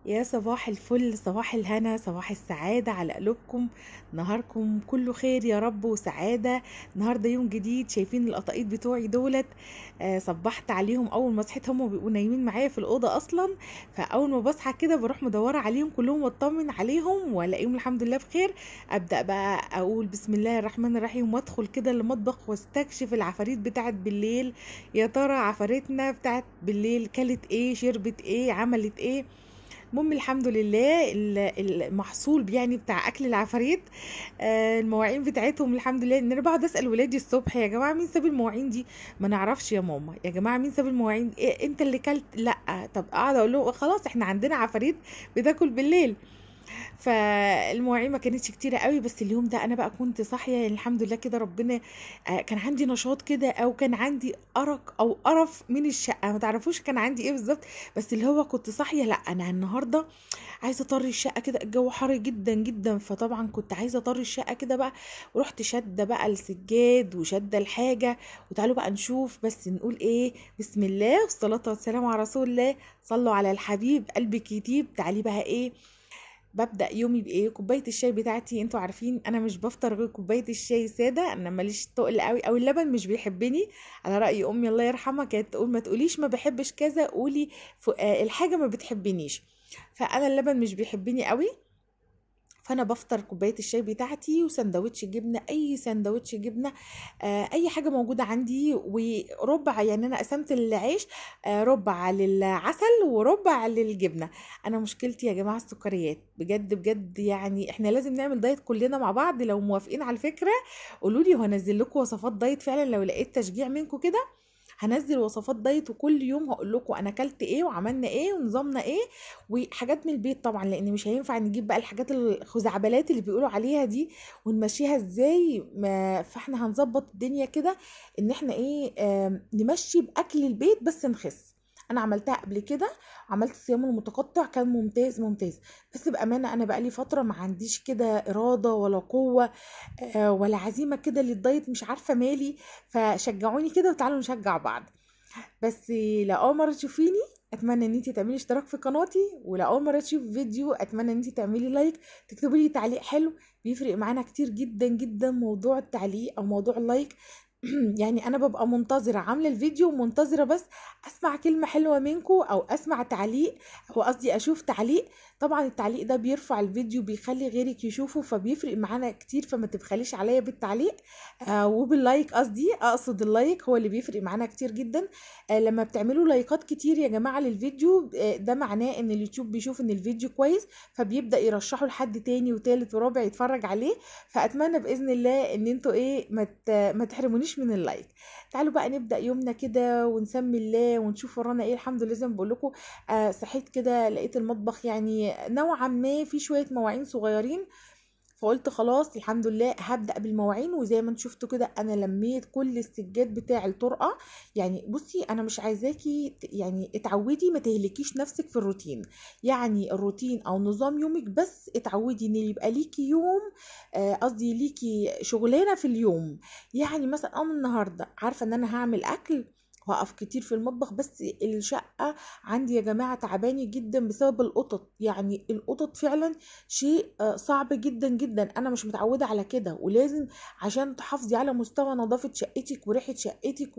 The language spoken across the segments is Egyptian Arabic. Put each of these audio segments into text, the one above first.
يا صباح الفل، صباح الهنا، صباح السعادة على قلوبكم. نهاركم كله خير يا رب وسعادة. النهاردة يوم جديد، شايفين القطاقيط بتوعي دولت؟ صبحت عليهم اول ما صحيت، هم بيبقوا نايمين معايا في الأوضة اصلا، فاول ما بصحى كده بروح مدورة عليهم كلهم واطمن عليهم والاقيهم الحمد لله بخير. ابدأ بقى اقول بسم الله الرحمن الرحيم وادخل كده المطبخ واستكشف العفاريت بتاعت بالليل. يا ترى عفاريتنا بتاعت بالليل كلت ايه، شربت ايه، عملت ايه؟ المهم الحمد لله المحصول يعني بتاع اكل العفاريت، المواعين بتاعتهم الحمد لله. ان انا بقعد اسال ولادي الصبح، يا جماعة مين ساب المواعين دي؟ ما نعرفش يا ماما. يا جماعة مين ساب المواعين؟ إيه انت اللي كلت؟ لا. طب اقعد اقول لهم خلاص احنا عندنا عفاريت بتاكل بالليل. فالمواعين ما كانتش كتيرة قوي، بس اليوم ده انا بقى كنت صاحية يعني الحمد لله كده، ربنا كان عندي نشاط كده، او كان عندي ارق او قرف من الشقة، ما تعرفوش كان عندي ايه بالظبط، بس اللي هو كنت صاحية لا انا النهارده عايزه اطري الشقة كده، الجو حر جدا جدا، فطبعا كنت عايزه اطري الشقة كده بقى، ورحت شاده بقى السجاد وشاده الحاجة. وتعالوا بقى نشوف، بس نقول ايه، بسم الله والصلاة والسلام على رسول الله، صلوا على الحبيب قلبك يطيب. تعالي بقى ايه، ببدأ يومي بإيه؟ كوباية الشاي بتاعتي. انتوا عارفين انا مش بفطر غير كوباية الشاي سادة، انا ماليش تقل قوي، او اللبن مش بيحبني. على رأي امي الله يرحمها كانت تقول ما تقوليش ما بحبش كذا، قولي الحاجة ما بتحبنيش، فانا اللبن مش بيحبني قوي. فانا بفطر كوباية الشاي بتاعتي وسندوتش جبنه، اي سندوتش جبنه، اي حاجة موجودة عندي، وربع، يعني انا قسمت العيش، ربع للعسل وربع للجبنه. انا مشكلتي يا جماعة السكريات بجد بجد، يعني احنا لازم نعمل دايت كلنا مع بعض. لو موافقين على الفكرة قولوا لي وهنزل لكم وصفات دايت فعلا، لو لقيت تشجيع منكم كده هنزل وصفات دايت، وكل يوم هقول لكم انا اكلت ايه وعملنا ايه ونظامنا ايه، وحاجات من البيت طبعا، لان مش هينفع نجيب بقى الحاجات الخزعبلات اللي بيقولوا عليها دي ونمشيها ازاي. فاحنا هنظبط الدنيا كده ان احنا ايه، نمشي باكل البيت بس نخس. انا عملتها قبل كده، عملت صيام المتقطع كان ممتاز ممتاز، بس بامانه انا بقالي فترة ما عنديش كده اراده ولا قوة ولا عزيمة كده للدايت، مش عارفه مالي، فشجعوني كده وتعالوا نشجع بعض. بس لو اول مرة تشوفيني اتمنى ان انتي تعملي اشتراك في قناتي، ولو اول مرة تشوفي فيديو اتمنى ان انتي تعملي like، تكتبي لي تعليق حلو، بيفرق معانا كتير جدا جدا موضوع التعليق او موضوع ال like. يعني انا ببقى منتظره، عامله الفيديو ومنتظره بس اسمع كلمة حلوة منكم، او اسمع تعليق، او قصدي اشوف تعليق. طبعا التعليق ده بيرفع الفيديو، بيخلي غيرك يشوفه، فبيفرق معانا كتير، فما تبخليش عليا بالتعليق وبال like، قصدي اقصد ال like هو اللي بيفرق معانا كتير جدا. لما بتعملوا لايكات كتير يا جماعة للفيديو، ده معناه ان اليوتيوب بيشوف ان الفيديو كويس، فبيبدا يرشحه لحد تاني وتالت ورابع يتفرج عليه. فاتمنى باذن الله ان انتوا ايه ما تحرمونيش من ال like. تعالوا بقى نبدأ يومنا كده ونسمي الله ونشوف ورانا ايه. الحمد لله زي ما بقول لكم، صحيت كده لقيت المطبخ يعني نوعا ما في شوية مواعين صغيرين، فقلت خلاص الحمد لله هبدأ بالمواعين. وزي ما انتم شفتوا كده انا لميت كل السجاد بتاع الطرقة. يعني بصي انا مش عايزاكي يعني اتعودي ما تهلكيش نفسك في الروتين، يعني الروتين او نظام يومك، بس اتعودي ان يبقى ليكي يوم، قصدي ليكي شغلانة في اليوم. يعني مثلا انا النهارده عارفة ان انا هعمل اكل وهقف كتير في المطبخ، بس الشقة عندي يا جماعة تعباني جدا بسبب القطط. يعني القطط فعلا شيء صعب جدا جدا، انا مش متعودة على كده، ولازم عشان تحافظي على مستوى نظافة شقتك وريحة شقتك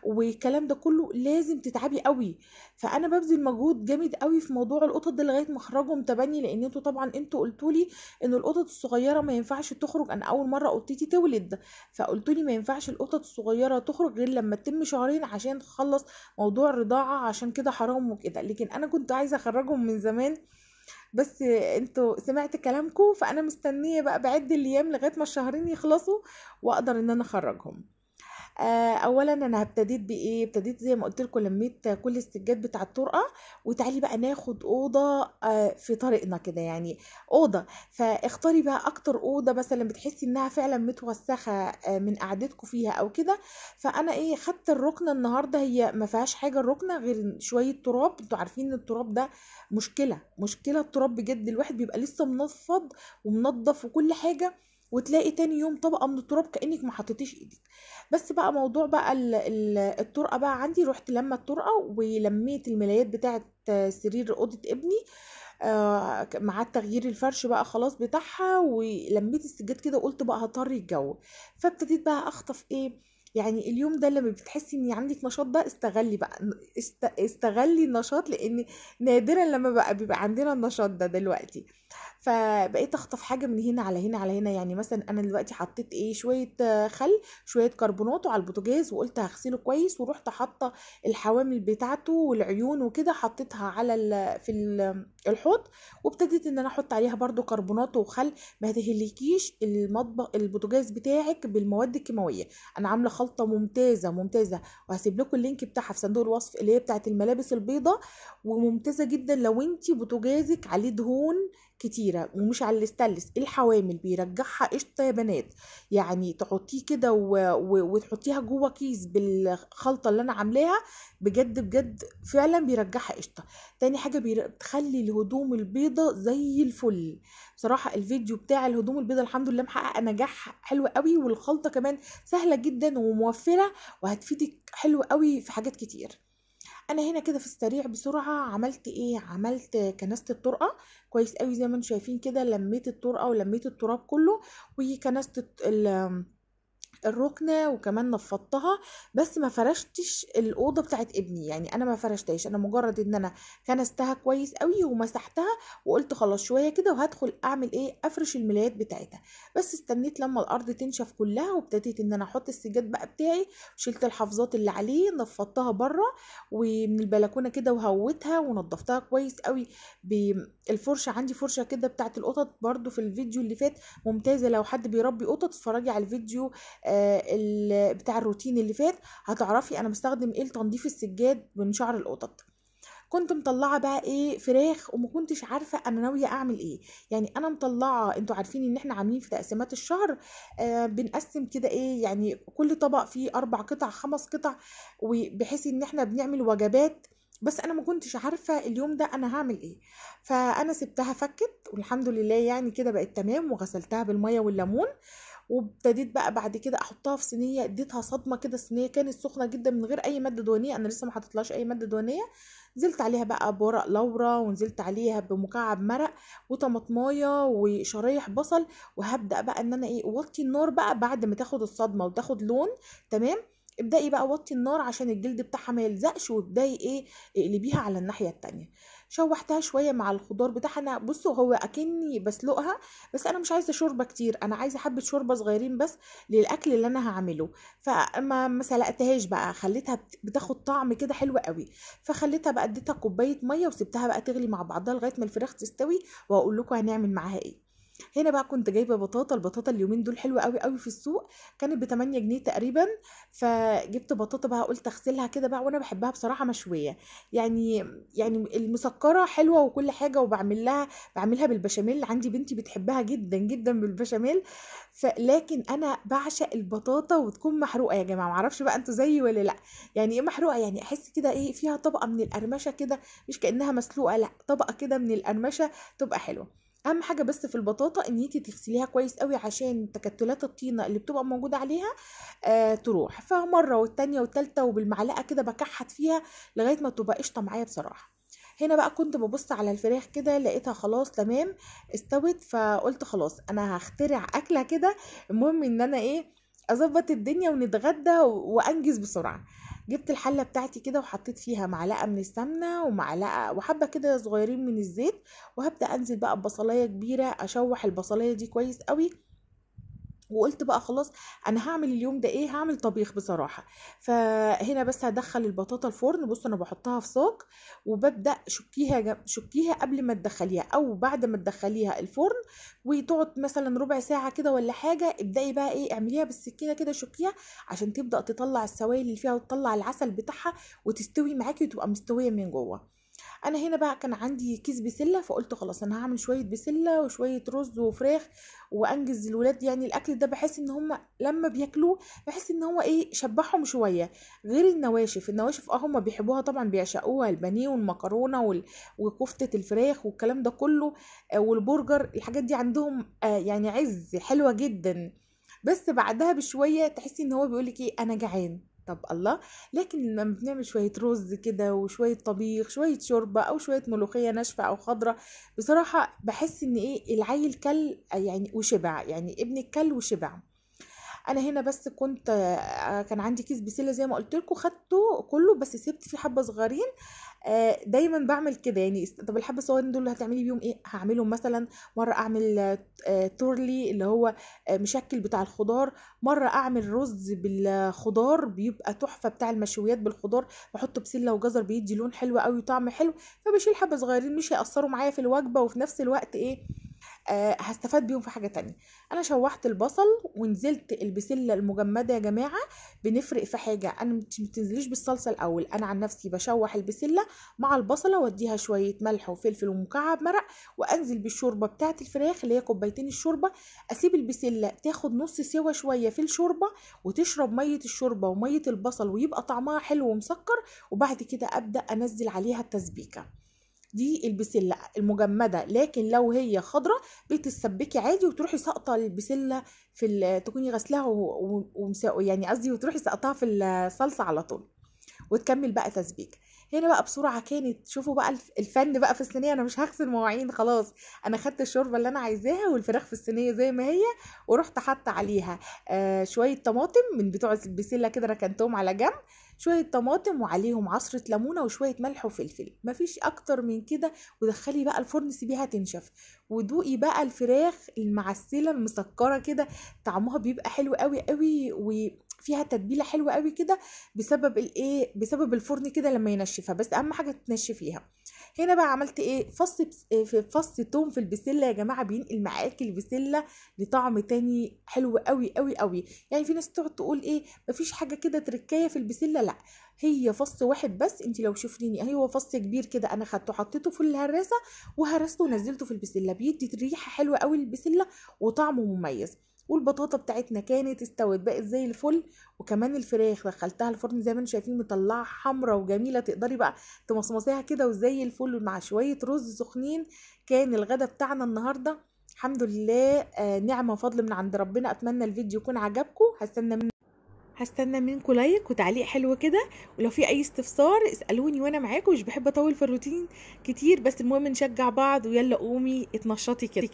والكلام ده كله لازم تتعبي قوي. فانا ببذل مجهود جامد قوي في موضوع القطط ده لغاية ما اخرجهم تبني، لان انتوا طبعا انتوا قلتولي ان القطط الصغيرة ما ينفعش تخرج. انا اول مرة قطتي تولد فقلتولي ما ينفعش القطط الصغيرة تخرج غير لما تتم شهرين عشان تخلص موضوع الرضاعة، عشان كده حرام وكده. لكن انا كنت عايزة اخرجهم من زمان، بس انتوا سمعت كلامكم، فانا مستنية بقى بعد الايام لغاية ما الشهرين يخلصوا واقدر ان انا اخرجهم. اولا انا ابتديت بايه؟ ابتديت زي ما قلت لكم لميت كل السجاد بتاع الطرقه. وتعالي بقى ناخد اوضة في طريقنا كده، يعني اوضة، فاختاري بقى اكتر اوضة مثلا بتحسي انها فعلا متوسخه من قعدتكم فيها او كده. فانا ايه، خدت الركنه النهارده، هي ما فيهاش حاجة الركنه غير شوية تراب. انتوا عارفين ان التراب ده مشكلة، مشكلة التراب بجد، الواحد بيبقى لسه منفض ومنضف وكل حاجة، وتلاقي تاني يوم طبقه من التراب كانك ما حطيتيش ايدك. بس بقى موضوع بقى الطرقه بقى عندي، رحت لما الطرقه ولميت الملايات بتاعه سرير اوضة ابني. مع تغيير الفرش بقى خلاص بتاعها، ولميت السجاد كده وقلت بقى هطري الجو. فابتديت بقى اخطف ايه، يعني اليوم ده لما بتحسي ان عندك نشاط ده استغلي بقى، استغلي النشاط، لان نادرا لما بقى بيبقى عندنا النشاط ده دلوقتي. فبقيت اخطف حاجة من هنا على هنا على هنا. يعني مثلا انا دلوقتي حطيت ايه، شوية خل، شوية كربوناتو على البوتاجاز، وقلت هغسله كويس، ورحت حاطه الحوامل بتاعته والعيون وكده، حطيتها على في الحوض، وابتديت ان انا احط عليها برده كربوناتو وخل. ما تهلكيش المطبخ البوتاجاز بتاعك بالمواد الكيماوية. انا عامله خلطه ممتازة ممتازة، وهسيب لكم ال link بتاعها في صندوق الوصف، اللي هي بتاعه الملابس البيضاء، وممتازة جدا لو انتي بوتاجازك عليه دهون كتيرة ومش على الاستانلس. الحوامل بيرجعها قشطه يا بنات، يعني تحطيه كده وتحطيها جوه كيس بالخلطه اللي انا عاملاها، بجد بجد فعلا بيرجعها قشطه. تاني حاجة بتخلي الهدوم البيضة زي الفل. بصراحة الفيديو بتاع الهدوم البيضة الحمد لله محقق نجاح حلو قوي، والخلطه كمان سهلة جدا وموفره وهتفيدك حلو قوي في حاجات كتير. انا هنا كده في السريع بسرعة عملت ايه، عملت كنسه الطرقه كويس قوي زي ما انتم شايفين كده، لميت الطرقه ولميت التراب كله، وكنسه الركنه، وكمان نفضتها. بس ما فرشتش الاوضة بتاعت ابني، يعني انا ما فرشتهاش، انا مجرد ان انا كنستها كويس قوي ومسحتها، وقلت خلاص شوية كده وهدخل اعمل ايه، افرش الملايات بتاعتها. بس استنيت لما الارض تنشف كلها، وابتديت ان انا احط السجاد بقى بتاعي، شلت الحفاظات اللي عليه نفضتها بره ومن البلكونه كده، وهوتها ونضفتها كويس قوي بالفرشه. عندي فرشه كده بتاعت القطط برده في الفيديو اللي فات ممتازة، لو حد بيربي قطط اتفرجي على الفيديو بتاع الروتين اللي فات، هتعرفي انا بستخدم ايه لتنظيف السجاد من شعر القطط. كنت مطلعه بقى ايه، فراخ، وما كنتش عارفه انا ناوية اعمل ايه. يعني انا مطلعه، انتوا عارفين ان احنا عاملين في تقسيمات الشهر بنقسم كده ايه، يعني كل طبق فيه 4 قطع 5 قطع، وبحيث ان احنا بنعمل وجبات. بس انا ما كنتش عارفه اليوم ده انا هعمل ايه، فانا سبتها فكت والحمد لله يعني كده بقت تمام، وغسلتها بالمية والليمون، وابتديت بقى بعد كده احطها في صينية. اديتها صدمة كده، الصينية كانت سخنة جدا من غير اي مادة دهنية، انا لسه ما حطيتلهاش اي مادة دهنية. نزلت عليها بقى بورق لورا، ونزلت عليها بمكعب مرق وطماطمايه وشرايح بصل، وهبدا بقى ان انا ايه، وطي النار بقى بعد ما تاخد الصدمة وتاخد لون تمام. ابدأي بقى وطي النار عشان الجلد بتاعها ما يلزقش، وابدأي ايه اقلبيها على الناحية التانية. شوحتها شوية مع الخضار بتاعها. انا بصوا هو اكني بسلقها، بس انا مش عايزة شوربة كتير، انا عايزة حبة شوربة صغيرين بس للاكل اللي انا هعمله. فما ما سلقتهاش بقى، خليتها بتاخد طعم كده حلو قوي. فخليتها بقى، اديتها كوباية مية وسبتها بقى تغلي مع بعضها لغاية ما الفراخ تستوي، واقول لكم هنعمل معاها ايه. هنا بقى كنت جايبه بطاطا، البطاطا اليومين دول حلوة قوي قوي في السوق، كانت ب 8 جنيه تقريبا. فجبت بطاطا بقى قلت اغسلها كده بقى، وانا بحبها بصراحة مشوية، يعني المسكره حلوة وكل حاجة، وبعمل بعملها بالبشاميل، عندي بنتي بتحبها جدا جدا بالبشاميل. لكن انا بعشق البطاطا وتكون محروقة يا جماعة، معرفش بقى انتوا زيي ولا لا. يعني ايه محروقة؟ يعني احس كده ايه فيها طبقه من القرمشه كده، مش كانها مسلوقة، لا طبقه كده من القرمشه تبقى حلوة. اهم حاجة بس في البطاطا ان انتي تغسليها كويس قوي عشان تكتلات الطينه اللي بتبقى موجودة عليها تروح. فمره والتانية والتالتة وبالمعلقه كده بكحت فيها لغاية ما تبقى قشطه معايا بصراحة. هنا بقى كنت ببص على الفراخ كده لقيتها خلاص تمام استوت، فقلت خلاص انا هخترع اكله كده، المهم ان انا ايه اظبط الدنيا ونتغدى وانجز بسرعة. جبت الحلة بتاعتي كده وحطيت فيها معلقه من السمنة ومعلقة وحبه كده صغيرين من الزيت، وهبدا انزل بقى ببصلايه كبيرة اشوح البصلايه دي كويس قوي. وقلت بقى خلاص انا هعمل اليوم ده ايه، هعمل طبيخ بصراحة. فهنا بس هدخل البطاطا الفرن. بصوا انا بحطها في صاج وببدا شكيها قبل ما تدخليها او بعد ما تدخليها الفرن، وتقعد مثلا ربع ساعة كده ولا حاجة. ابداي بقى ايه اعمليها بالسكينة كده، شكيها عشان تبدا تطلع السوائل اللي فيها وتطلع العسل بتاعها وتستوي معاكي وتبقى مستوية من جوه. انا هنا بقى كان عندي كيس بسلة، فقلت خلاص انا هعمل شوية بسلة وشوية رز وفراخ وانجز الولاد. يعني الاكل ده بحس ان هم لما بياكلوه بحس ان هو ايه شبعهم شوية، غير النواشف. النواشف هم بيحبوها طبعا، بيعشقوها، البانيه والمكرونه وكفته الفراخ والكلام ده كله والبرجر، الحاجات دي عندهم يعني عز حلوة جدا. بس بعدها بشوية تحسي ان هو بيقولك ايه انا جعان، طب الله. لكن لما بنعمل شوية رز كده وشوية طبيخ، شوية شوربة او شوية ملوخية ناشفة او خضرة، بصراحة بحس ان ايه العيل كل يعني وشبع، يعني ابني كل وشبع. انا هنا بس كنت كان عندي كيس بسلة زي ما قلت لكم، خدته كله بس سبت فيه حبه صغيرين. دايما بعمل كده يعني. طب الحبة الصغيرين دول هتعملي بيهم ايه؟ هعملهم مثلا مرة اعمل تورلي اللي هو مشكل بتاع الخضار، مرة اعمل رز بالخضار بيبقى تحفة بتاع المشويات بالخضار، بحط بسلة وجزر بيدي لون حلو قوي وطعم حلو. فبشيل حبه صغيرين مش هيأثروا معايا في الوجبة، وفي نفس الوقت ايه هستفاد بيهم في حاجة تانية. انا شوحت البصل ونزلت البسله المجمده يا جماعة. بنفرق في حاجة، انا ما بتنزليش بالصلصه الاول، انا عن نفسي بشوح البسله مع البصله واديها شوية ملح وفلفل ومكعب مرق، وانزل بالشوربه بتاعه الفراخ اللي هي كوبايتين الشوربة. اسيب البسله تاخد نص سوا شوية في الشوربة وتشرب مية الشوربة ومية البصل ويبقى طعمها حلو ومسكر، وبعد كده ابدا انزل عليها التسبيكه. دي البسله المجمده. لكن لو هي خضرة بتتسبكي عادي وتروحي ساقطه البسله في تكوني غسلاها يعني قصدي وتروحي ساقطاها في الصلصه على طول وتكمل بقى تسبيك. هنا بقى بسرعة كانت، شوفوا بقى الفن بقى في الصينية. انا مش هغسل مواعين خلاص، انا خدت الشوربة اللي انا عايزاها والفراخ في الصينية زي ما هي، ورحت حاطه عليها شوية طماطم من بتوع البسله كده ركنتهم على جنب، شوية طماطم وعليهم عصره ليمونه وشوية ملح وفلفل، مفيش اكتر من كده. ودخلي بقى الفرن سيبيها تنشف، ودوقي بقى الفراخ المعسله المسكره كده، طعمها بيبقى حلو قوي قوي وفيها تتبيله حلوة قوي كده بسبب الايه، بسبب الفرن كده لما ينشفها. بس اهم حاجة تنشفيها. هنا بقى عملت ايه، فص توم في البسله يا جماعة، بينقل معاكي البسله لطعم تاني حلو قوي قوي قوي. يعني في ناس تقعد تقول ايه مفيش حاجة كده تركايه في البسله، لا هي فص واحد بس. انت لو شفتيني هو فص كبير كده، انا خدته حطيته في الهراسه وهرسته ونزلته في البسله، بيدي ريحه حلوة قوي للبسله وطعمه مميز. والبطاطا بتاعتنا كانت استوت بقت زي الفل، وكمان الفراخ دخلتها الفرن زي ما انتم شايفين مطلعه حمرا وجميلة، تقدري بقى تمصمصيها كده وزي الفل مع شوية رز سخنين. كان الغدا بتاعنا النهارده الحمد لله نعمه وفضل من عند ربنا. اتمنى الفيديو يكون عجبكم، هستنى منكم like وتعليق حلو كده، ولو في اي استفسار اسالوني وانا معاكم. مش بحب اطول في الروتين كتير، بس المهم نشجع بعض. ويلا قومي اتنشطي كده.